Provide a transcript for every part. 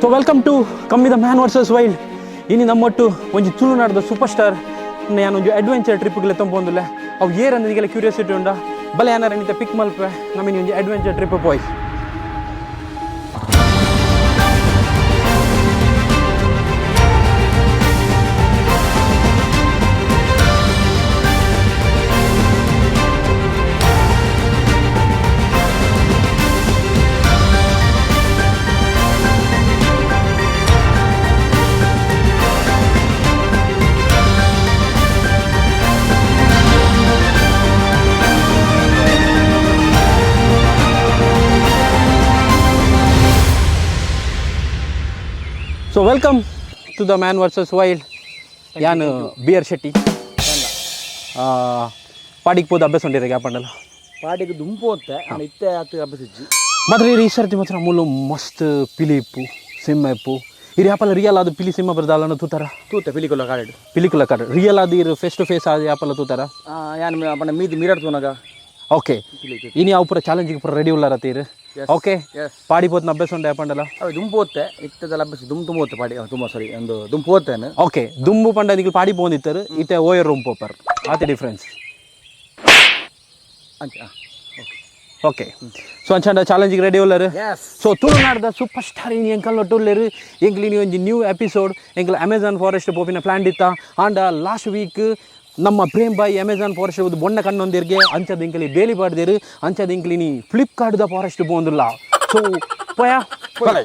So welcome to Kammi the man versus wild. ಇನಿ ನಮ್ಮೊಟ್ಟು ಒಂಜಿ ತುಳುನಾಡ್ದ ಸೂಪರ್ ಸ್ಟಾರ್ ಯಾನ್ ಒಂಜಿ ಅಡ್ವೆಂಚರ್ ಟ್ರಿಪ್ಗೆ ಲೆತ್ತೊಂಪೊಂದುಲ್ಲೆ. ಅವು ಏರ್ ಅಂದ್ ಕ್ಯೂರಿಯಾಸಿಟಿ ಉಂಡ ಬಲೆ ಯಾನಾರ ನಿತ ಪಿಕ್ ಮಲ್ಪೆ ನಮಿನಿ ಒಂಜಿ ಅಡ್ವೆಂಚರ್ ಟ್ರಿಪ್ ಪೋಯ್. So welcome to the man versus wild. ಯಾನ್ ಬಿ ಆರ್ ಶೆಟ್ಟಿ. ಪಾಡಿಗೆ ಪೋದು ಅಭ್ಯಾಸ ಉಂಡಿರ ಗ್ಯಾಪಂಡಲ್ಲ. ಪಾಡಿಗೆ ದುಂಪು ಅಂತೆ ನಾನು ಇತ್ತೆ ಆತು ಅಭ್ಯಾಸ. ಮಾತ್ರ ಈ ಸರ್ತಿ ಮಾತ್ರ ಮೂಲು ಮಸ್ತ್ ಪಿಲಿ ಇಪ್ಪು, ಸಿಂಹ ಇಪ್ಪು. ಇರು ಯಾಪಲ ರಿಯಲ್ ಅದು ಪಿಲಿ ಸಿಂಹ ಬರದಾಲನ ತೂತಾರ? ತೂತೆ ಪಿಲಿಕೊಲ್ಲ ಕಾಡೆಡು. ಪಿಲಿಕುಲ ಕಾಡು ರಿಯಲ್ ಅದು ಇರು ಫೇಸ್ ಟು ಫೇಸ್ ಅದು ಯಾಪಲ ತೂತಾರ? ಯಾನ್ ಅಪ್ಪನ ಮೀದಿ ಮೀರಾಡ್ ತೂನಾಗ. ಓಕೆ, ಇನಿ ಅವು ಪೂರ ಚಾಲೆಂಜಿಗೆ ಪೂರ ರೆಡಿ ಉಲ್ಲಾರ ತೀರು? ಓಕೆ. ಪಾಡಿ ಪೋತ್ನ ಅಭ್ಯಾಸ ಉಂಡು ಯಾಪಂಡಲ? ಅವೆ ದುಂಪು ಹೋತೆ ಇತ್ತದಲ್ಲ ಅಭ್ಯಾಸ ದುಮ್ ತುಂಬ ಹೋತೆ ಪಾಡಿ ತುಂಬ ಸಾರಿ ಒಂದು ದುಂಪು ಹೋತೇನೆ. ಓಕೆ, ದುಂಬು ಪಂಡ ನಿಕ್ಲು ಪಾಡಿ ಪೋಂದಿತ್ತರು, ಇತ್ತೆ ಓಯರ್ ರೂಮ್ ಪೋಪರ್, ಆತೆ ಡಿಫ್ರೆನ್ಸ್. ಅಂಚ. ಓಕೆ, ಸೊ ಅಂಚಾಂಡ ಚಾಲೆಂಜಿಗೆ ರೆಡಿ ಉಲ್ಲಾರು? ಎಸ್. ಸೊ ತುಳುನಾಡ್ದ ಸೂಪರ್ ಸ್ಟಾರ್ ಇನಿ ಎಂಕಲ್ ಒಟ್ಟುಲ್ಲೇರು. ಎಂಕ್ಲು ಇನಿ ಒಂಜಿ ನ್ಯೂ ಎಪಿಸೋಡ್. ಎಂಕ್ಲು ಅಮೆಝಾನ್ ಫಾರೆಸ್ಟ್ ಪೋಪಿನ ಪ್ಲಾನ್ ಇತ್ತ. ಆಂಡ ಲಾಸ್ಟ್ ವೀಕ್ ನಮ್ಮ ಪ್ರೇಮ್ ಬಾಯ್ ಅಮೆಝಾನ್ ಫಾರೆಸ್ಟ್ ಹೋದ್ ಬೊಣ್ಣ ಕಣ್ಣೊಂದಿರ್ಗೆ ಅಂಚದ ಎಂಕಲಿ ಬೇಲಿ ಪಾಡ್ದೇರು. ಅಂಚದ ಎಂಕ್ಲು ಇನಿ ಫ್ಲಿಪ್ಕಾರ್ಟ್ದ ಫಾರೆಸ್ಟ್ ಪೋಂದುಲ್ಲ. ಸೊ ಪೋಯಾ ಬಲೆ.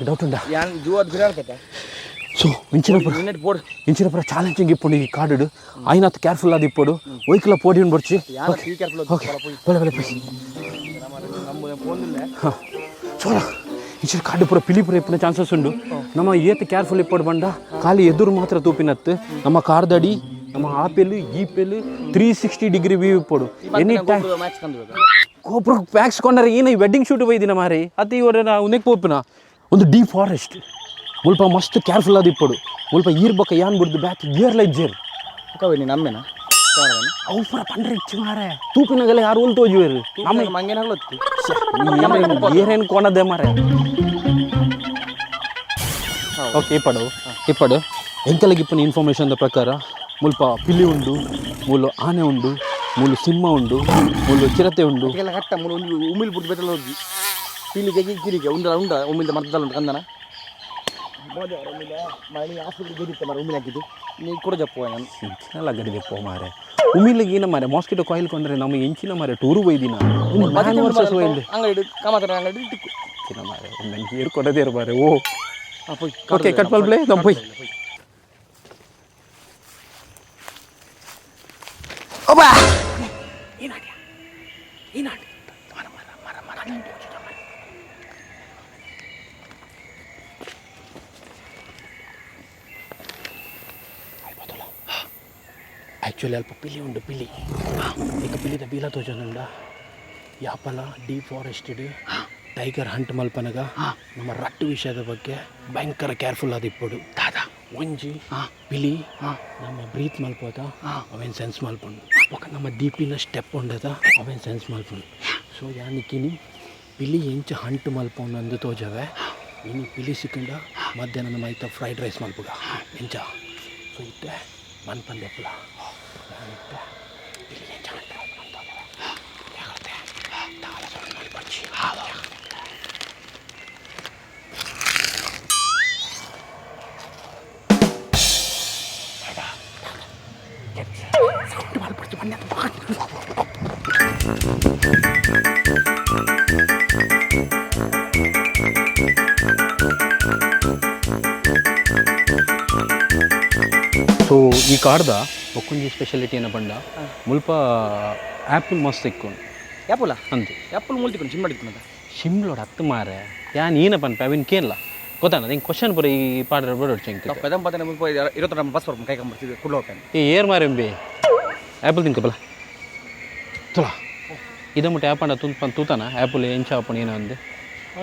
ಡೌಟ್ ಉಂಡಾ? ಯಾನ್ ಜೂವದ್ ಬಿರಾಡ್ಕತೆ. ಸೊ ಇಂಚಿನ ಪೂರ ಮಿನಿಟ್ ಬೋರ್ಡ್. ಇಂಚಿನ ಪೂರ ಚಾಲೆಂಜಿಂಗ್ ಇಪ್ಪುಂಡು ಈ ಕಾಡುಡು. ಆಯ್ನಾತ್ ಕೇರ್ಫುಲ್ ಆದ್ ಇಪ್ಪೊಡು, ಒಯ್ಕಲ ಪೋಡಿಯನ್ ಬೊಡ್ಚಿ. ಯಾನ್ ಬಿ ಕೇರ್ಫುಲ್. ಓಕೆ, ಬಲೆ ಬಲೆ ಪೋಯ್. ನಮ್ಮ ಫೋನ್. ಹಾಂ, ಸೋಲ ಇಂಚಿನ ಕಾಡು ಪೂರ ಪಿಲಿ ಪೂರ ಇಪ್ಪುನ ಚಾನ್ಸಸ್ ಉಂಡು. ನಮ್ಮ ಏತ್ ಕೇರ್ಫುಲ್ ಇಪ್ಪೊಡು ಬಂಡ ಖಾಲಿ ಎದುರು ಮಾತ್ರ ತೂಪಿನತ್ತು. ನಮ್ಮ ಕಾರ್ದಡಿ ನಮ್ಮ ಆಪೆಲ್ ಈಪೆಲ್ 360 ಡಿಗ್ರಿ ವ್ಯೂ ಇಪ್ಪೊಡು ಎನಿ ಟೈಮ್. ಮ್ಯಾಕ್ಸ್ ಕಂದು. ಗೋಪುರ ಪ್ಯಾಕ್ಸ್ ಕೊಂಡರೆ ಏನ ವೆಡ್ಡಿಂಗ್ ಶೂಟ್ ಬೈದಿನ ಮಾರಿ ಅತಿ ಇವರ ಉನೆಕ್ ಪೋಪಿನ ಒಂದು ಡೀಪ್ ಫಾರೆಸ್ಟ್. ಮುಲ್ಪ ಮಸ್ತ್ ಕೇರ್ಫುಲ್ ಆದ್ ಇಪ್ಪೊಡು. ಮುಲ್ಪ ಈರ್ ಬೊಕ್ಕ ಯಾನ್ ಬುಡ್ದು ಬ್ಯಾಕ್ ಗೇರ್ ಲೈಟ್ ಜೇರ್. ಕವಿ ನೀನು ನಮ್ಮೇನ? ಅವು ಪೂರ ಪಂಡ್ರೆ ಇಚ್ಚಿ ಮಾರೆ, ತೂಪಿನಗಲೆ ಯಾರು ಉಲ್ ತೋಜುವೆರು. ನಮ್ಮ ಮಂಗೇನ ಹಲೊತ್ತಿ. ಏನೇನು ಕೋಣದೆ ಮಾರೆ. ಓಕೆ, ಇಪ್ಪಡು ಇಪ್ಪಡು. ಎಂಕಲಿಗೆ ಇಪ್ಪನ ಇನ್ಫಾರ್ಮೇಷನ್ ಪ್ರಕಾರ ಮುಲ್ಪ ಪಿಲಿ ಉಂಡು, ಮೂಲು ಆನೆ ಉಂಡು, ಮೂಲು ಸಿಂಹ ಉಂಡು, ಮೂಲು ಚಿರತೆ ಉಂಡು. ಎಲ್ಲ ಕಟ್ಟ ಮೂಲು ಒಂದು ಉಮಿಲ್ ಬುಡ್ದು ಬೆತ್ತಲ ಹೋಗಿ ಪಿಲಿಗೆ ಗಿರಿಗೆ ಉಂಡ ಉಂಡ ಉಮಿಲ್ದ ಮರ್ದಲ್ಲ ಉಂಟು ಕಂದನ ಮನೆ ಆಸ್ಪತ್ರೆ ಗೆದಿತ್ತ ಮರ ಉಮಿಲ್ ಹಾಕಿದ್ದು ನೀ ಕೂಡ ಜಪ್ಪು ನಾನು. ಇಂಚಿನೆಲ್ಲ ಗಡಿದೆಪ್ಪ ಮಾರೆ. ಉಮಿಲಿಗೆ ಏನ ಮಾರೆ, ಮಾಸ್ಕಿಟೋ ಕಾಯಿಲ್ ಕೊಂಡ್ರೆ ನಮ್ಮ ಎಂಚಿನ ಮಾರೆ ಟೂರು ಬೈದಿನ ಮ್ಯಾನ್ ವರ್ಸಸ್ ವೈಲ್ಡ್. ಅಂಗಡಿ ಕಾಮಾತರ ಅಂಗಡಿ ಟಿಕ್ಕು. ಇಂಚಿನ ಮಾರೆ ನಂಗೆ ಏರ್ ಕೊಡದೇ ಮಾರೆ. ಓ. ಹಾಂ ಪೋಯ್. ಓಕೆ, ಕಟ್ ಮಲ್ಪ್ಲೆ ನಮ್ಮ ಪೋಯ್. ಒಬ್ಬ. ಆ್ಯಕ್ಚುಲಿ ಅಲ್ಪ ಪಿಲಿ ಉಂಡು, ಪಿಲಿ. ಈಗ ಪಿಲಿದ ಬೀಲ ತೋಜೊಂದುಂಡ. ಯಾಪಲ ಡೀಪ್ ಫಾರೆಸ್ಟೆಡ್ ಟೈಗರ್ ಹಂಟ್ ಮಲ್ಪನಗ ನಮ್ಮ ರಟ್ಟು ವಿಷಯದ ಬಗ್ಗೆ ಭಯಂಕರ ಕೇರ್ಫುಲ್ ಆದ್ ಇಪ್ಪೊಡು. ದಾದಾ ಒಂಜಿ ಪಿಲಿ ನಮ್ಮ ಬ್ರೀತ್ ಮಲ್ಪೋದ ಅವೇನು ಸೆನ್ಸ್ ಮಲ್ಪುಂಡು. ಬೊಕ ನಮ್ಮ ದೀಪಿನ ಸ್ಟೆಪ್ ಉಂಡದ ಅವೇನು ಸೆನ್ಸ್ ಮಲ್ಪುಂಡು. ಸೊ ಯಾನಿಕ್ಕಿನಿ ಪಿಲಿ ಎಂಚ ಹಂಟ್ ಮಲ್ಪೊಂಡು ಅಂದು ತೋಜವೆ. ಇನಿ ಪಿಲಿ ಸಿಕ್ಕಂಡ ಮಧ್ಯಾಹ್ನ ನಮ್ಮ ಐತ ಫ್ರೈಡ್ ರೈಸ್ ಮಲ್ಪುಗ ಎಂಚ. ಸೊ ಇತ್ತೆ ಮನ್ಪಂದೆಪ್ಪಲ ಇತ್ತೆ ಪಿಲಿ ಎಂಚ ಹಂಟ್ ಮಲ್ಪುಂಡು ತೋಜವೆ. ಜಾಗ್ರತೆ, ದಾಲ ಸೌಂಡ್ ಮಲ್ಪೊಡ್ಚಿ. ಸೌಂಡ್ ಮಲ್ಪೊಡ್ಚಿ ಬನ್ನಿ. ಸೊ ಈ ಕಾರ್ದ ಬೊಕ್ಕೊಂಜಿ ಸ್ಪೆಷಾಲಿಟಿ ಏನ ಪಂಡ ಮುಲ್ಪ ಆ್ಯಪಲ್ ಮಸ್ತ್ ಇಕ್ಕೊಂಡು. ಯಾಪುಲ? ಅಂದು. ಯಾಪುಲ್ ಮೂಲ್ತಿಕೊಂಡು ಸಿಮ್ ಮಾಡಿಕೊಂಡು. ಶಿಮ್ಲೋಡ್ ಹತ್ತು ಮಾರೆ. ಯಾನ್ ಏನ ಪನ್ಪೆ ಅವಿನ ಕೇನ್ಲ ಗೊತ್ತಾನ ಹಿಂಗೆ ಕ್ವಶನ್ ಪೂರ ಈ ಪಾಡ್ರೆ ಬರೋಡು ಚೆಂಕ್. ಪದಂ ಪದನ ಮುಲ್ಪ ಇರತ್ತ ನಮ್ಮ ಬಸ್ ಬರ್ಪು ಕೈ ಕಂಬರ್ತಿದ್ವಿ ಕುಡ್ಲ ಹೋಗ್ತಾನೆ. ಈ ಏರ್ ಮಾರೆಂಬಿ ಆ್ಯಪಲ್ ತಿನ್ಕಬಲ ತುಲಾ ಇದ ಮುಟ್ಟ ಆ್ಯಪಂಡ ತುಲ್ಪ ತೂತಾನ ಆ್ಯಪಲ್ ಎಂಚ ಆಪಣ ಏನೋ ಅಂದು.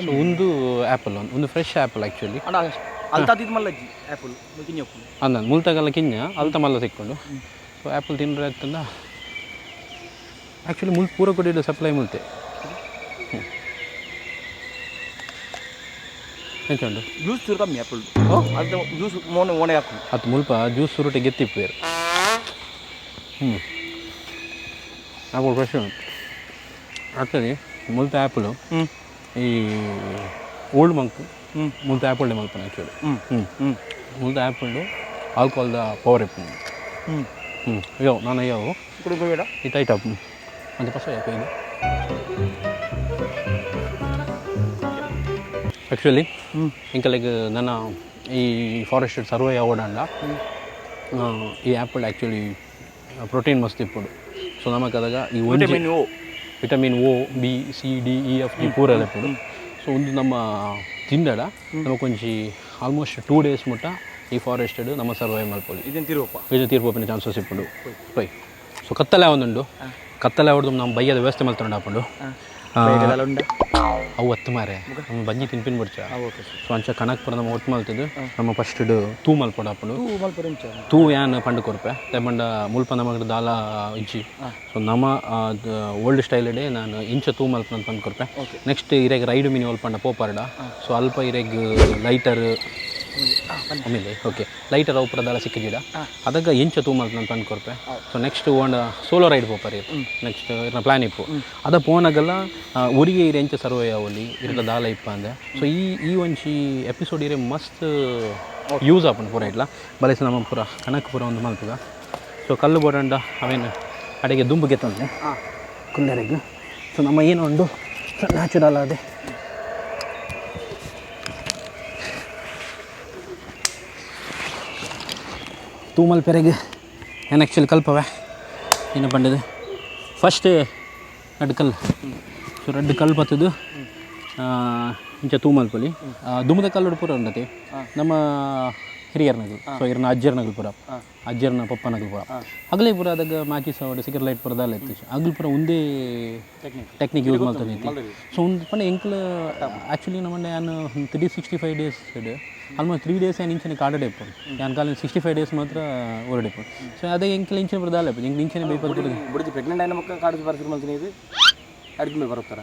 ಸೊ ಒಂದು ಆ್ಯಪಲ್ ಒಂದು ಒಂದು ಫ್ರೆಶ್ ಆ್ಯಪಲ್ ಆ್ಯಕ್ಚುಲಿ. ಅಣ್ಣ ಅಲ್ತಾದಿದ್ದು ಮಲ್ಲಜ್ಜಿ ಆ್ಯಪಲ್ ಕಿಂಜ. ಅಂದ ಮುಲ್ತಗಲ್ಲ ಕಿಂಜ ಅಲ್ತ ಮಲ್ಲ ಸಿಕ್ಕೊಂಡು. ಸೊ ಆ್ಯಪಲ್ ತಿಂದ್ರೆ ಆಯ್ತಂದ. ಆ್ಯಕ್ಚುಲಿ ಮುಲ್ ಪೂರ ಕೊಡಿ ಸಪ್ಲೈ ಮುಲ್ತೆ ಎಂಚ ಉಂಡು? ಜ್ಯೂಸ್ ಚೂರು ಕಮ್ಮಿ ಆ್ಯಪಲ್. ಅದು ಜ್ಯೂಸ್ ಮೋನೆ ಮೋನೆ ಹಾಕು. ಅದು ಮುಲ್ಪ ಜ್ಯೂಸ್ ಸುರುಟೆ ಗೆತ್ತಿಪ್ಪೇರು. ಆ್ಯಪಲ್ ಫ್ರೆಶ್ ಉಂಟು. ಆ್ಯಕ್ಚುಲಿ ಮುಲ್ತ ಆ್ಯಪಲು ಈ ಓಲ್ಡ್ ಮಂಕ್ ಮುಲ್ತ ಆ್ಯಪಲ್ ಮಲ್ಪನ ಆ್ಯಕ್ಚುಲಿ. ಹ್ಞೂ ಹ್ಞೂ ಮುಲ್ತ ಆ್ಯಪಲ್ ಆಲ್ಕೋಹಾಲ್ದ ಪವರ್ ಇಪ್ಪು. ಹ್ಞೂ ಹ್ಞೂ ಅಯ್ಯೋ, ನಾನು ಅಯ್ಯೋ. ಕುಡಿ ಬೇಡ. ಈ ಟೈಟ್ ಅಪ್ ಅಂತ ಪಸ ಯಾಕೆ ಇದು? ಆ್ಯಕ್ಚುಲಿ ಇಂಕಲೆಗ್ ನನ್ನ ಈ ಫಾರೆಸ್ಟ್ ಸರ್ವೆ ಆವಡಂಡ ಈ ಆ್ಯಪಲ್ ಆ್ಯಕ್ಚುಲಿ ಪ್ರೋಟೀನ್ ಮಸ್ತ್ ಇಪ್ಪುಡು. ಸೊ ನಮಕ್ ಅದಾಗ ಈ ಒಂಜಿ vitamin O. Vitamin O, B, C, D, E, F, G ಪೂರ ಇಪ್ಪುಡು. ಸೊ ಒಂದು ನಮ್ಮ ತಿಂದಡ ನಮಕ್ ಒಂಜಿ ಆಲ್ಮೋಸ್ಟ್ 2 ಡೇಸ್ ಮುಟ್ಟ ಈ ಫಾರೆಸ್ಟ್ ನಮ್ಮ ಸರ್ವೈವ್ ಮಲ್ಪೊಲಿ. ಇದೇನು ತಿರುವಪ್ಪ? ಇದು ತೀರ್ಪೋಪಿನ ಚಾನ್ಸಸ್ ಇಪ್ಪುಂಡು. ಪೊಯ್. ಸೊ ಕತ್ತಲೆ ಒಂದುಂಡು. ಕತ್ತಲೆ ಹೊಡೆದು ನಮ್ಮ ಬಯ್ಯದ ವ್ಯವಸ್ಥೆ ಮಲ್ತೊಂಡು ಆಪುಂಡು. ಉಂಡ. ಅವು ಒತ್ತು ಮಾರೆ, ನಮ್ಮ ಬಜ್ಜಿ ತಿನ್ಪಿನ ಬುಡ್ಚ. ಓಕೆ. ಸೊ ಅಂಚ ಕಣಕ್ ಪೂರ ನಮ್ಮ ಒಟ್ಟು ಮಲ್ತದ್ದು ನಮ್ಮ ಫಸ್ಟ್ ತೂ ಮಲ್ಪೊಡು ಆಪುಂಡು. ತೂ ಮಲ್ಪರೆ ಇಂಚ? ತೂ ಯಾನ್ ಪಂಡ ಕೊರ್ಪೆ. ಪಂಡ ಮುಲ್ಪ ನಮಗ್ ದಾಲ ಇಜ್ಜಿ. ಸೊ ನಮ್ಮ ಓಲ್ಡ್ ಸ್ಟೈಲ್ ಇಡೆ ನಾನು ಇಂಚ ತೂ ಮಲ್ಪನ ಪಂದ್ ಕೊರ್ಪೆ. ನೆಕ್ಸ್ಟ್ ಇರೆಗ್ ರೈಡ್ ಮಿನಿ ಒಲ್ಪ ಪಂಡ ಪೋಪಾರ್ಡ. ಸೊ ಅಲ್ಪ ಇರೆಗ್ ಲೈಟರ್ ಆಮೇಲೆ, ಓಕೆ, ಲೈಟರ್ ಅವು ಪೂರ ದಾಲ ಸಿಕ್ಕಿಜಿಡ ಅದಾಗ ಎಂಚ ತೂ ಮಲ್ಪನ ಪಂದ್ ಕೊರ್ಪೆ. ಸೊ ನೆಕ್ಸ್ಟ್ ಓಂಡ ಸೋಲೋ ರೈಡ್ ಪೋಪರ್. ನೆಕ್ಸ್ಟ್ ಇರ್ನ ಪ್ಲಾನ್ ಇಪ್ಪು. ಅದ ಪೋನಾಗಲ್ಲ ಉರಿಗೆ ಇರೆ ಎಂಚ ಸರ್ವೇ ಆವೊಲಿ, ಇರ್ಲ ದಾಲ ಇಪ್ಪ ಅಂದೆ. ಸೊ ಈ ಈ ಒಂಜಿ ಎಪಿಸೋಡ್ ಇರೆ ಮಸ್ತ್ ಯೂಸ್ ಆಪುಂಡು ಪೂರ ಇಟ್ಲ ಬಲಸ. ನಮ್ಮ ಪೂರ ಕಣಕ್ ಪೂರ ಒಂದು ಮಲ್ಪುಗ. ಸೊ ಕಲ್ಲು ಬೋಡಂಡ ಅವೇನು ಅಡೆಗೆ ದುಂಬು ಗೆತ್ತೊಂದೆ ಕುಂದರೆಗ್. ಸೊ ನಮ್ಮ ಏನು ಉಂಡು ನ್ಯಾಚುರಲ್ ಅದೇ. ತೂಮಲ್ ಪೆರೆಗ್ ಏನು ಆ್ಯಕ್ಚುಲಿ ಕಲ್ಪವೆ ಏನು ಪಂಡದು ಫಸ್ಟ್ ರಡ್ಡ್ ಕಲ್ಲು. ಸೊ ರಡ್ಡ್ ಕಲ್ಲು ಬತ್ತದು ಇಂಚ ತೂಮಲ್ಪೊಲಿ. ದುಂಬುದ ಕಲ್ಲುಡು ಪೂರ ಉಂಡತೆ ನಮ್ಮ ಹಿರಿಯರ್ನಗಲು. ಸೊ ಇರ್ನ ಅಜ್ಜರ್ನಗಲು ಪೂರ, ಅಜ್ಜರ್ನ ಪಪ್ಪನಗಲು ಪೂರ ಅಗಲೇ ಪೂರ ಅದಾಗ ಮ್ಯಾಚಿಸ್ ಅವಡು ಸಿಗರ್ ಲೈಟ್ ಪೂರ ದಾಲ ಇತ್ತು. ಅಗಲು ಪೂರ ಒಂದೇ ಟೆಕ್ನಿಕ್. Technique use ಮಲ್ತೊಂದಿತ್ತಿ. ಸೊ ಒಂದು ಪಂಡ ಎಂಕ್ಲ ಆ್ಯಕ್ಚುಲಿ ನಮ್ಮಂಡ ಯಾನ್ 365 ಡೇಸ್, ಆಲ್ಮೋಸ್ಟ್ 3 ಡೇಸ್ ಯಾನ್ ಇಂಚನೆ ಕಾಡಡೆ ಇಪ್ಪುಂಡು. ಯಾನ್ ಕಾಲ 65 ಡೇಸ್ ಮಾತ್ರ ಹೊರಡೆ ಇಪ್ಪುಂಡು. ಸೊ ಅದೇ ಎಂಕ್ಲ ಇಂಚಿನ ಪೂರ ದಾಲ ಇಪ್ಪುಂಡು. ಎಂಕ್ಲ ಇಂಚನೆ ಬೇಪರ್ ಪೂರ. ಬುಡಿಜಿ ಪ್ರೆಗ್ನೆಂಟ್ అయిన ಮಕ್ಕ ಕಾಡು ಬರ್ತಿರು ಮಲ್ತೀನಿ. ಇದು ಅಡುಗೆ ಮೇಲೆ ಬರುತ್ತಾರ.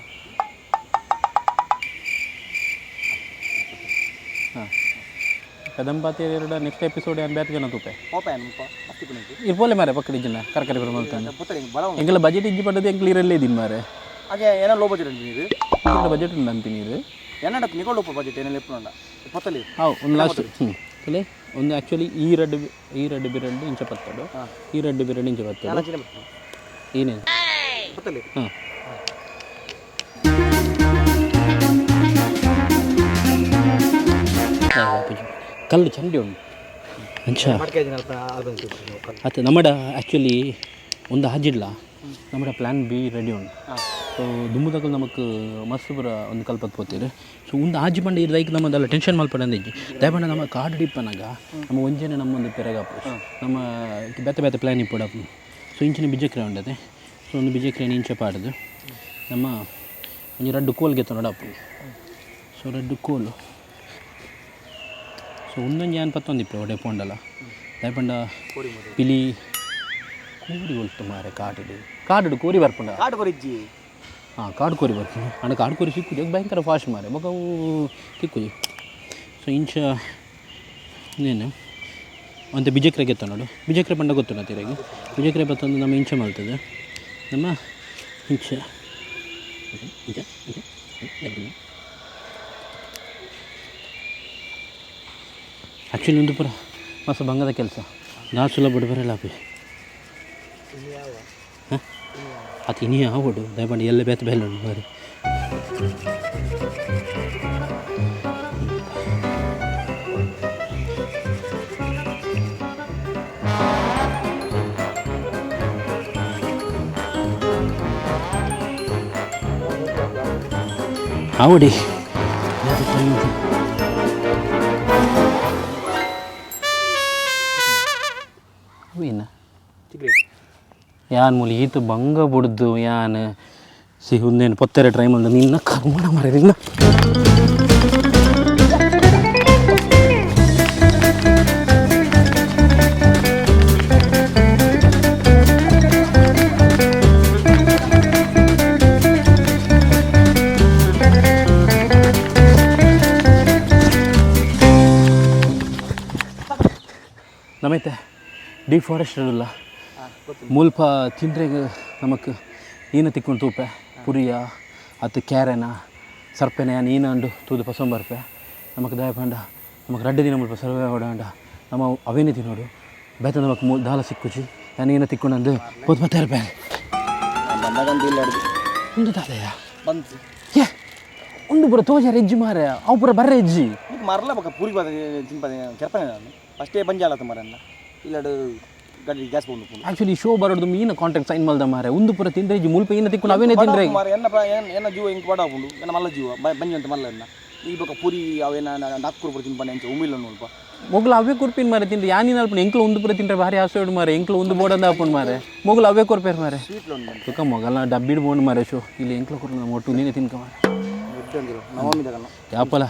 ಹಾಂ, ಕದಂಬಾತಿ ಎರಡು ನೆಕ್ಸ್ಟ್ ಎಪಿಸೋಡ್ ಯಾನ್ ಬ್ಯಾತ್ ಜನ ತೂಪೆ. ಪಾಪ ಏನು ಮಸ್ತಿ ಪುನೀತಿ. ಇರ್ಪೋಲೆ ಮಾರೆ, ಪಕ್ಕದ ಇಜ್ಜಿನ ಕರ್ಕರಿ ಪೂರ ಮಲ್ತಾನೆ. ಪುತ್ತರಿ ಬಲ. ಎಂಕಲ ಬಜೆಟ್ ಇಜ್ಜಿ ಪಡ್ಡದು. ಎಂಕ್ಲ ಇರಲ್ಲೇ ಇದೀನಿ ಮಾರೆ. ಹಾಗೆ ಏನೋ ಲೋ ಬಜೆಟ್ ಅಂತೀನಿ ಇದು. ಎಂಕಲ ಬಜೆಟ್ ಉಂಡು ಅಂತೀನಿ ಇದು. ಎನ್ನಡ ನಿಕೋ ಲೋ ಬಜೆಟ್ ಏನೆಲ್ಲ ಎಪ್ಪುಂಡ ಪೊತ್ತಲಿ. ಹಾಂ, ಒಂದು ಲಾಸ್ಟ್. ಹ್ಞೂ ಅಲ್ಲೇ ಒಂದು ಆ್ಯಕ್ಚುಲಿ ಈ ರಡ್ಡು ಬಿರಡ್ಡು ಇಂಚ ಪತ್ತಡು, ಈ ರಡ್ಡು ಬಿರಡ್ಡು ಇಂಚ ಪತ್ತಡು. ಏನೇ? ಪೊತ್ತಲಿ. ಹಾಂ, ಕಲ್ಲು ಚಂಡಿ ಉಂಟು ಅಂಚ. ಅತ್ತ ನಮ್ಮಡ ಆ್ಯಕ್ಚುಲಿ ಒಂದು ಹಾಜಿಡ್ಲ ನಮ್ಮಡ ಪ್ಲ್ಯಾನ್ ಬಿ ರೆಡಿ ಉಂಟು. ಸೊ ದುಂಬುದಕಲ್ ನಮಕ್ ಮಸ್ತ್ ಪೂರ ಒಂದು ಕಲ್ಪತ್ ಪೋತೀರಿ. ಸೊ ಒಂದು ಆಜಿ ಪಂಡ ಇರ್ ನಮ್ಮ ಅದೆಲ್ಲ ಟೆನ್ಷನ್ ಮಲ್ಪಡಂದಿಜ್ಜಿ. ದಯಪಂಡ ನಮ್ಮ ಕಾಡು ಡಿಪ್ಪನಾಗ ನಮ್ಮ ಒಂಜೆನೆ ನಮ್ಮೊಂದು ಪೆರಗಾಪು ನಮ್ಮ ಬೇತೆ ಬೇತೆ ಪ್ಲ್ಯಾನ್ ಇಪ್ಪಡಪ್ಪು. ಸೊ ಇಂಚಿನ ಬಿಜಕ್ರೆ ಉಂಡತೆ. ಸೊ ಒಂದು ಬಿಜಕ್ರೆ ಇಂಚ ಪಾಡುದು ನಮ್ಮ ಒಂಜಿ ರಡ್ಡು ಕೋಲ್ ಗೆತ್ತೊಂಡಪ್ಪು. ಸೊ ರಡ್ಡು ಕೋಲು. ಸೊ ಒಂದೊಂಜಿ ಯಾನ್ ಪತ್ತೊಂದಿಪ್ಪೆ ಒಡೆ ಪೋಂಡಲ. ದಯಪಂಡ ಪಿಲಿ ಕೋರಿ ಒಲ್ತು ಮಾರೆ? ಕಾಡುಡು ಕಾಡುಡು ಕೋರಿ ಬರ್ಪುಂಡ? ಕಾಡು ಕೊರಿಜ್ಜಿ. ಹಾಂ, ಕಾಡು ಕೋರಿ ಬರ್ಪುಂಡು. ಅಂಡ ಕಾಡು ಕೋರಿ ಸಿಕ್ಕುಜಿ, ಭಯಂಕರ ಫಾಸ್ಟ್ ಮಾರೆ. ಬೊಕ ಅವು ತಿಕ್ಕುಜಿ. ಸೊ ಇಂಚ ನೇನು ಒಂತೆ ಬಿಜಕ್ರೆ ಗೆತ್ತ ನೋಡು. ಬಿಜಕ್ರೆ ಪಂಡ ಗೊತ್ತುಂಡ ತಿರಗಿ? ಬಿಜಕ್ರೆ ಬತ್ತೊಂದು ನಮ್ಮ ಇಂಚ ಮಲ್ತದೆ. ನಮ್ಮ ಇಂಚ ಇಂಚ ಇಂಚ. ಆ್ಯಕ್ಚುಲಿ ಒಂದು ಪೂರ ಮಸ್ತ್ ಬಂಗದ ಕೆಲಸ. ನಾ ಸುಲಭ ಬರಲ್ಲ ಅಪ್ಪಿ. ಹಾಂ, ಅದು ಇನಿ ಆವಡು. ದಯಮಾಡಿ ಎಲ್ಲ ಬೇತೆ ಬೇಲೆ ಉಂಟು ಬಾರಿ. ಆವಡಿ. ಅವೇನ? ಸಿಗರೇಟ್. ಯಾನ್ ಮೂಲಿ ಈತ ಬಂಗ ಬುಡ್ದು ಯಾನ್ ಸಿ ಉಂದೇನು ಪೊತ್ತೆರೆ ಟ್ರೈ ಮಲ್ದ. ನಿನ್ನ ಕರ್ಮಣ ಮಾರೆ ನಿನ್ನ. ಡಿಫಾರೆಸ್ಟೆಡ್ ಇಲ್ಲ. ಮುಲ್ಪ ತಿಂಡ್ರೆಗ್ ನಮಕ್ ಈನ ತಿಕ್ಕೊಂಡು ತೂಪೆ, ಪುರಿಯ ಅತ್ತು ಕ್ಯಾರೆನ ಸರ್ಪೆನ ಯಾನ್ ಈನ ಅಂಡು ತೂದು ಪಸೊಂಬರ್ಪೆ. ನಮಕ್ ದಾಯ ಪಂಡ ನಮಕ್ ರಡ್ಡ್ ದಿನ ಮುಲ್ಪ ಸರ್ವೆ ಆವೊಡಾಂಡ ನಮ ಅವೇನೆ ತಿನ್ನೋಡು. ಬೇತೆ ನಮಕ್ ದಾಲ ಸಿಕ್ಕುಜಿ. ಯಾನ್ ಈನ ತಿಕ್ಕೊಂಡು ಪೋದು ಪತ್ತೆ. ಬಂದಾಗ ಇಲ್ಲ. ಉಂದು ದಾದಯ? ಬಂತು. ಏ, ಉಂಡು ಪೂರ ತೋಜಾರ ಎಜ್ಜಿ ಮಾರೆ, ಅವು ಪೂರ ಬರ್ರೆ ಎಜ್ಜಿ. ಮರಲ ಬೊಕ ಪೂರಿ ತಿನ್ಪದೆ ಕೆರ್ಪನೆ. ನಾನು ಫಸ್ಟೇ ಬಂಜಾಲತ್ತ ಮರನ್ನ ಇಲ್ಲಡು ಗಾಡಿ ಗ್ಯಾಸ್ ಬಂದು. ಆಕ್ಚುಲಿ ಶೋ ಬರೋದು ಮೀನ ಕಾಂಟ್ರಾಕ್ಟ್ ಸೈನ್ ಮಲ್ದ ಮಾರೆ. ಉಂದು ಪೂರ ತಿಂದ್ರೆ ಇಜ್ಜಿ, ಮುಲ್ಪ ಈನ ತಿಕ್ಕೊಂಡು ಅವೇನೆ ತಿಂದ್ರೆ. ಮಾರೆ, ಎನ್ನ ಎನ್ನ ಜೀವ ಇಂಕ್ ಬಡ ಉಂಡು, ಎನ್ನ ಮಲ್ಲ ಜೀವ ಬಂಜಿ ಅಂತ ಮಲ್ಲ ಎನ್ನ. ಈ ಬೊಕ ಪೂರಿ ಅವೇನ ನಾಲ್ಕು ಪೂರಿ ತಿನ್ಪನೆ ಅಂಚ ಉಮಿಲ್ಲ ಮುಲ್ಪ. ಮೊಗ್ಲು ಅವೇ ಕೊರ್ಪಿನ ಮಾರೆ ತಿಂದ್ರೆ. ಯಾನಿನ ಅಲ್ಪ ಎಂಕ್ಲ ಉಂದು ಪೂರ ತಿಂದ್ರೆ ಭಾರಿ ಆಸೆ ಉಂಡು ಮಾರೆ. ಎಂಕ್ಲ ಉಂದು ಬೋಡಂದ ಹಾಕೊಂಡು ಮಾರೆ, ಮೊಗ್ಲು ಅವೇ ಕೊರ್ಪೇರು ಮಾರೆ. ಸ್ವೀಟ್ ಉಂಡು. ತುಕ ಮೊಗಲ ಡಬ್ಬಿಡ್ ಬೋಂಡು ಮಾರೆ. ಶೋ ಇಲ್ಲಿ ಎಂಕ್ಲ ಕೊರ್ನ ನಮ್ಮ ಒಟ್ಟು ನೀನೆ ತಿನ್ಕ ಮಾರೆ. ನವಮಿ. ಯಾಪಲ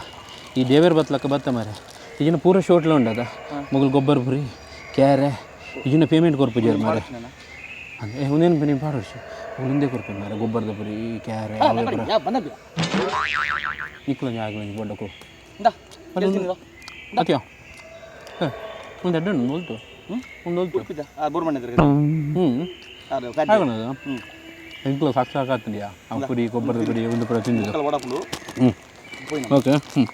ಈ ದೇವೇರ್ ಬತ್ಲಕ್ಕ ಬತ್ತ ಮಾರೆ. ಈಗಿನ ಪೂರ ಶೋಟ್ಲ ಉಂಡದ ಮೊಗಲು ಗೊಬ್ಬರ ಪುರಿ ಕ್ಯಾರೆ ಈಗಿನ ಪೇಮೆಂಟ್ ಕೊರ್ಪುಜಾರು ಮಾರೆ. ಅಂದ್ರೆ ಒಂದೇನು ನೀವು ಪಾಡೋರ್ಸು ಒಂದೇ ಕೊರ್ಪಿನ ಮಾರೆ, ಗೊಬ್ಬರದ ಪುರಿ ಕ್ಯಾರೆ ಅವೇ ಪೂರ. ಬಂದ. ನಿಕ್ಲ ಆಗಲ ಬೊಡ್ಡಕು. ಇಂದ. ಓಕೆ, ಒಂದು ಎಡ್ಡು ಉಂಟು ಒಲ್ತು ಒಂದು ಒಲ್ತು. ಬೋರ್ ಮಾಡಿದ್ರೆ. ಹ್ಞೂ. ಅದು. ಆಗೋಣದ ಎಂಕ್ಲ ಸಾಕು ಸಾಕಾಗ್ತದೆಯಾ ಆ ಪುರಿ ಗೊಬ್ಬರದ ಪುರಿ ಒಂದು ಪುರ ತಿಂದಿದ್ದು. ವಡಪುಂಡು. ಹ್ಞೂ. ಓಕೆ, ಹ್ಞೂ.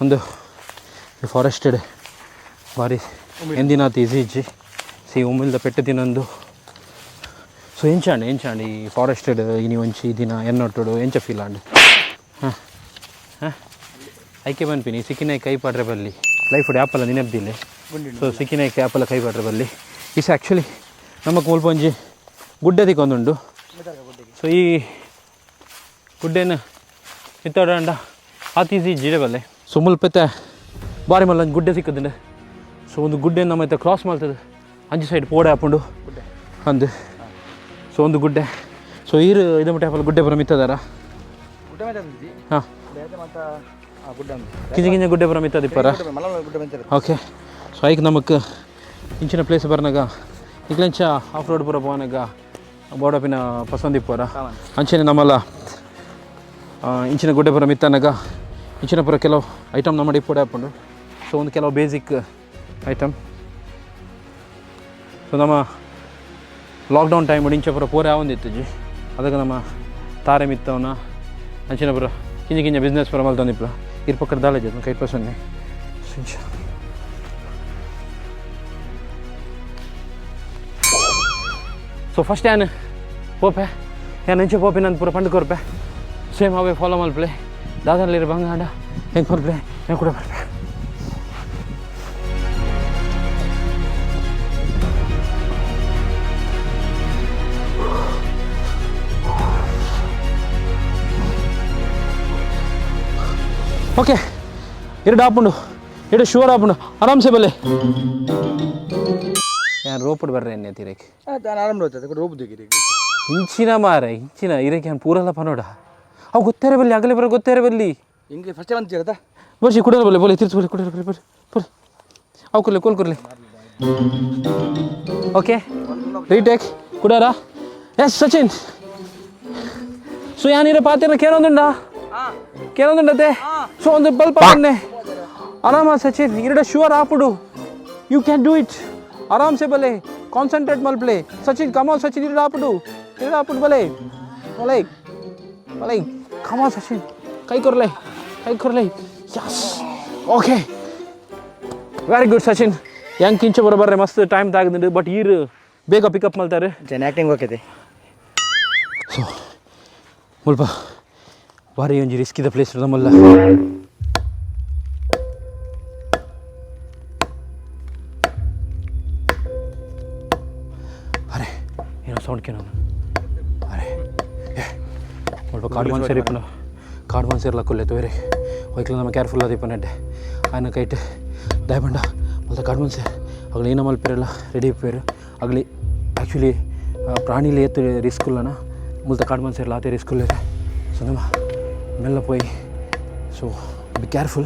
ಒಂದು ಫಾರೆಸ್ಟೆಡ್ ಭಾರಿ ಎಂದಿನಾತ್ ಈಸಿ ಇಜ್ಜಿ ಸಿ ಉಮ್ಮಿಲ್ದ ಪೆಟ್ಟು ತಿನ್ನೊಂದು. ಸೊ ಎಂಚಾಂಡ್ ಎಂಚಾಂಡ್ ಈ ಫಾರೆಸ್ಟೆಡ್ ಇನಿ ಒಂಚಿ ದಿನ ಎನ್ನೊಟ್ಟುಡು ಎಂಚ ಫೀಲ್ ಆಂಡ್? ಹಾಂ ಹಾಂ, ಐಕೆ ಪನ್ಪಿನಿ, ಸಿಕ್ಕಿನ ಕೈ ಪಾಡ್ರೆ ಬಲ್ಲಿ ಲೈಫ್ ಆ್ಯಪಲ್ಲ ನೆನಪ್ದಿಲ್ಲ. ಸೊ ಸಿಕ್ಕಿನ ಆ್ಯಪಲ್ಲ ಕೈ ಪಾಡ್ರೆ ಬಲ್ಲಿ. Is actually ನಮಕ್ ಮುಲ್ಪ ಒಂಜಿ ಗುಡ್ಡೆ ತಿಕ್ಕೊಂದುಂಡು. ಸೊ ಈ ಗುಡ್ಡೆನ ಮಿತ್ತೋಡಂಡ ಆತ್ ಈಸಿ ಜಿಡೆ ಬಲ್ಲೆ. ಸೊ ಮುಲ್ಪತೆ ಬಾರಿ ಮಲ್ಲ ಒಂಜಿ ಗುಡ್ಡೆ ಸಿಕ್ಕುದುಂಡು. ಸೊ ಒಂದು ಗುಡ್ಡೆ ನಮ್ಮ ಇತ್ತೆ ಕ್ರಾಸ್ ಮಲ್ತದೆ ಅಂಚು ಸೈಡ್ ಪೋಡೆ ಆಪುಂಡು ಅಂದು. ಸೊ ಒಂದು ಗುಡ್ಡೆ. ಸೊ ಈರು ಇದು ಮುಟ್ಟ ಆಪಲ್ ಗುಡ್ಡೆ ಪೂರ ಮಿತ್ತದಾರ. ಗುಡ್ಡೆ ಮೇಲೆ ಅಂದಿದ್ದಿ. ಹಾಂ. ಬೇತೆ ಮಾತ ಆ ಗುಡ್ಡೆ ಉಂಡು. ಕಿಂಜ ಕಿಂಜ ಗುಡ್ಡೆ ಪೂರ ಮಿತ್ತದಿಪ್ಪರ. ಮಲ್ಲ ಗುಡ್ಡೆ ಮೇಲೆ. ಓಕೆ, ಸೊ ಐಕ್ ನಮಕ್ ಇಂಚಿನ ಪ್ಲೇಸ್ ಬರ್ನಾಗ ಇಕ್ಲೆಂಚ ಆಫ್ ರೋಡ್ ಪೂರ ಪೋನಗ ಬೋಡಪಿನ ಪಸಂದಿಪ್ಪರ. ಅಂಚನೆ ನಮ್ಮಲ್ಲ ಇಂಚಿನ ಗುಡ್ಡೆ ಪೂರ ಮಿತ್ತನಗ ಇಂಚಿನ ಪೂರ ಕೆಲವು ಐಟಮ್ ನಮ್ಮ ಇಪ್ಪಡೆ ಆಪುಂಡು. ಸೊ ಒಂದು ಕೆಲವು ಬೇಸಿಕ್ ಐಟಮ್. ಸೊ ನಮ್ಮ ಲಾಕ್ಡೌನ್ ಟೈಮ್ ಇಂಚ ಪೂರ ಪೂರ ಯಾವೊಂದಿತ್ತುಜಿ. ಅದಕ್ಕೆ ನಮ್ಮ ತಾರೆ ಮಿತ್ತವನ ಅಂಚಿನ ಪೂರ ಕಿಂಜ ಕಿಂಜ ಬಿಸ್ನೆಸ್ ಪೂರ ಮಲ್ತೊಂದಿಪ್ಪಲ. ಇರ್ ಪಕ್ಕದ ದಾಲೇಜ್ ಕೈ ಪಸೊನ್ನೆ. ಸೊ ಇಂಚ ಸೊ ಫಸ್ಟ್ ಯಾನ್ ಪೋಪೆ, ಯಾನ್ ಎಂಚ ಪೋಪೆ ನಾನು ಪೂರ ಪಂಡು ಕೊರ್ಪೆ. ಸೇಮ್ ಅವೇ ಫಾಲೋ ಮಲ್ಪಲೆ. ದಾದನ್ಲಿರ ಬಂಗಾಂಡ ಹೆಂಗೆ ಪರ್ಪೆ ಹೆಂಗೆ ಕೂಡ ಬರ್ಪೆ. ಓಕೆ, ಎರಡು ಆಪುಂಡು, ಎರಡು ಶೂರ್ ಆಪುಂಡು. ಆರಾಮ್ಸೆ ಬಲ್ಲೆ. ಯಾನ್ ರೋಪಡ್ ಬರ್ರೆ ಎನ್ನೆ ತಿರೇಕ್. ನಾನು ಆರಾಮ ಹೋಗ್ತದೆ ಕೂಡ ರೋಬ್ ದಿಗಿರಿ. ಇಂಚಿನ ಮಾರೆ, ಇಂಚಿನ ಇರಕ್ಕೆ ಯಾನ್ ಪೂರಲ್ಲ ಪನೋಡ. ಅವು ಗೊತ್ತೇರೆ ಬಲ್ಲಿ, ಆಗಲೇ ಬರೋ ಗೊತ್ತೇರೆ ಬಲ್ಲಿ. ಹಿಂಗೆ ಫಸ್ಟೇ ಬಂತೀರತ್ತ. ಬರ್ಸಿ ಕುಡೋರ ಬಲ್ಲೆ ಬೋಲೆ ತಿರ್ಸು ಬೋಲೆ ಕುಡೋರ ಬಲ್ಲೆ ಬೋಲೆ ಬೋಲೆ ಅವು ಕುರ್ಲಿ ಕೋಲ್ ಕುರ್ಲಿ. ಓಕೆ, ರೀಟೇಕ್ ಕುಡಾರ. ಎಸ್ ಸಚಿನ್. ಸೊ ಯಾನಿರ ಪಾತಿರ ಕೇರೊಂದುಂಡ ಕೇರೊಂದುಂಡತೆ. ಸೊ ಒಂದು ಬಲ್ಪ ಬನ್ನೆ ಆರಾಮ ಸಚಿನ್. ಇರಡ ಶುವರ್ ಆಪುಡು. You can do it. ಆರಾಮ್ಸೆ ಬಲೆ, ಕಾನ್ಸಂಟ್ರೇಟ್ ಮಲ್ಪ್ಲೆ ಸಚಿನ್. ಕಮಾನ್ ಸಚಿನ್, ಇರಡ ಆಪುಡು, ಇರಡ ಆಪುಡು. ಬಲೆ ಬಲೆ ಬಲೆ. ಕಮಾನ್ ಸಚಿನ್, ಕೈ ಕೊರ್ಲೆ, ಕೈ ಕೊರ್ಲೆ. Yes, okay, very good Sachin. ಹೆಂಗೆ ಕಿಂಚ ಬರ ಬರ್ರೆ ಮಸ್ತ್ ಟೈಮ್ ತಾಗದುಂಡು, ಬಟ್ ಈರು ಬೇಗ ಪಿಕಪ್ ಮಲ್ತಾರೆ. ಜನ ಆ್ಯಕ್ಟಿಂಗ್ ಹೋಗ್ತದೆ. ಸೊ ಮುಲ್ಪ ಭಾರಿ ಒಂಜಿ ರಿಸ್ಕಿದ ಪ್ಲೇಸ್ ನಮ್ಮಲ್ಲ. ಅರೆ, ಏನೋ ಸೌಂಡ್ ಕೇನೋ. ಅರೆ ಏ, ಮುಲ್ಪ ಕಾಡು ಮನ್ಸೇರಿ ಇಪ್ಪನ, ಕಾಡು ಮನ್ಸೇರ್ಲ ಕೊಲ್ಲೆ ತೋರೆ ಹೋಯ್ಕ್ಲ. ನಮ್ಮ ಕೇರ್ಫುಲ್ ಅದು ಇಪ್ಪನೆಡ್ಡೆ ಆಯ್ನ ಕೈಟ್ ದಯಪಂಡ ಮಲ್ತ ಕಾಡು ಮನ್ಸೆ ಅಗಲಿ ಏನ ಮಲ್ಪೇರಲ್ಲ ರೆಡಿ ಇಪ್ಪೇರು. ಅಗಲಿ ಆ್ಯಕ್ಚುಲಿ ಪ್ರಾಣಿಲಿ ಏತ್ ರಿಸ್ಕ್ ಇಲ್ಲನ, ಮುಲ್ತ ಕಾಡು ಮನ್ಸೇರ್ಲ ಆತೆ ರಿಸ್ಕ್ ಇಲ್ಲ. ಸೊ ನಮ್ಮ ಮೆಲ್ಲ ಪೋಯಿ. So be careful.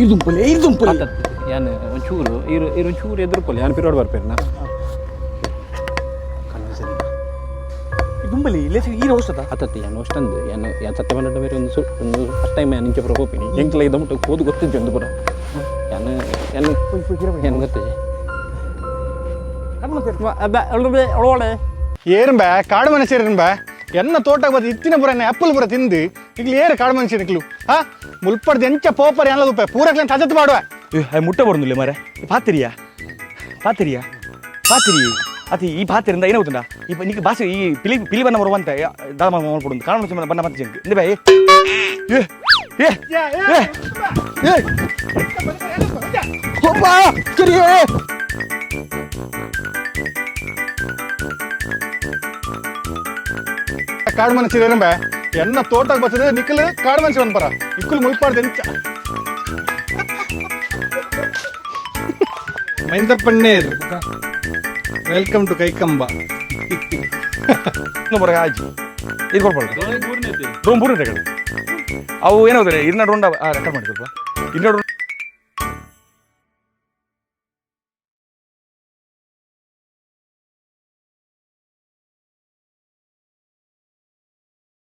ಇದು ದುಂಪಲೆ. ಯಾನ್ ಒಂಚೂರು ಇರು ಇರು, ಒಂಚೂರು ಎದುರುಪೊಲಿ. ಯಾನ್ ಪಿರೋಡ್ ಬರ್ಪೇರ್ನ. ಅಂಬಲಿ ಲೇಸ್ ಈರ ಹೋಗ್ತದ. ಅತ್ತತ್ತೆ, ಯಾನ್ ಅಷ್ಟಂದು ಯಾನ್ ಯಾನ್ ಸತ್ಯ ಪಂಡ ಬೇರೆ ಒಂದು ಸು ಒಂದು ಫಸ್ಟ್ ಟೈಮ್ ಯಾನ್ ಇಂಚ ಪೂರ ಪೋಪಿನಿ. ಎಂಕ್ಲ ಇದ ಮುಟ್ಟ ಪೋದು ಗೊತ್ತಿಜ್ಜಿ ಒಂದು ಪೂರ. ಯಾನ್ ಯಾನ್ ಯಾನ್ ಗೊತ್ತಿಜ್ಜಿ. ಏರುಂಬ ಕಾಡು ಮನುಷ್ಯರುಂಬ ಎನ್ನ ತೋಟಕ್ಕೆ ಬತ್ತು ಇತ್ತಿನ ಪೂರ ಆ್ಯಪಲ್ ಪೂರ ತಿಂದು ಇಗ್ಲು ಏರು ಕಾಡು ಮನುಷ್ಯರು ಇಕ್ಲು. ಹಾ, ಮುಲ್ಪಡ್ದು ಎಂಚ ಪೋಪರ್ ಎಲ್ಲ ಉಪ್ಪೆ ಪೂರಕ್ಲೇನು ತಜತ್ ಮಾಡುವ. ಏ, ಮುಟ್ಟ ಬರೋದಿಲ್ಲ ಮಾರೆ. ಪಾತಿರಿಯಾ ಪಾತಿರಿಯಾ ಪಾತಿರಿ ಅತಿ ಈ ಪಾತಿರಿಂದ ಏನಾಗುತ್ತುಂಡ ಈ ನಿಕ್ ಭಾಷೆ ಈ ಪಿಲಿ ಪಿಲಿ ಬಣ್ಣ ಬರುವಂತ ದಾದ ಮಾಡ್ಕೊಡು. ಕಾರಣ ಬಣ್ಣ ಮತ್ತೆ ಇಂದ ಬೇ. ಏ ಏ ಏ ಏ ಹೋಪಾ ಸರಿ ಏ. ಕಾಡು ಮನುಷ್ಯರು ಏರುಂಬ ಎನ್ನ ತೋಟಕ್ಕೆ ಬರ್ತದೆ ನಿಕ್ಕಲು ಕಾಡು ಮನುಷ್ಯ ಪರ ಇಕ್ಕಲು ಮುಲ್ಪಾಡ್ದು ಎಂಚ. Mahendra ಪಣ್ಣೇರ್, welcome to Kaikamba. ಬರ ಆಜಿ ಇದು ಕೊಡ್ಬಾರ್ದು. ಡ್ರೋನ್ ಬೂರ್ನೆ ಕಡೆ ಅವು ಏನಾಗುತ್ತೆ ಇರ್ನ ಡ್ರೋನ್ ರೆಕಾರ್ಡ್ ಮಾಡಿ ಸ್ವಲ್ಪ ಇರ್ನ ಡ್ರೋನ್.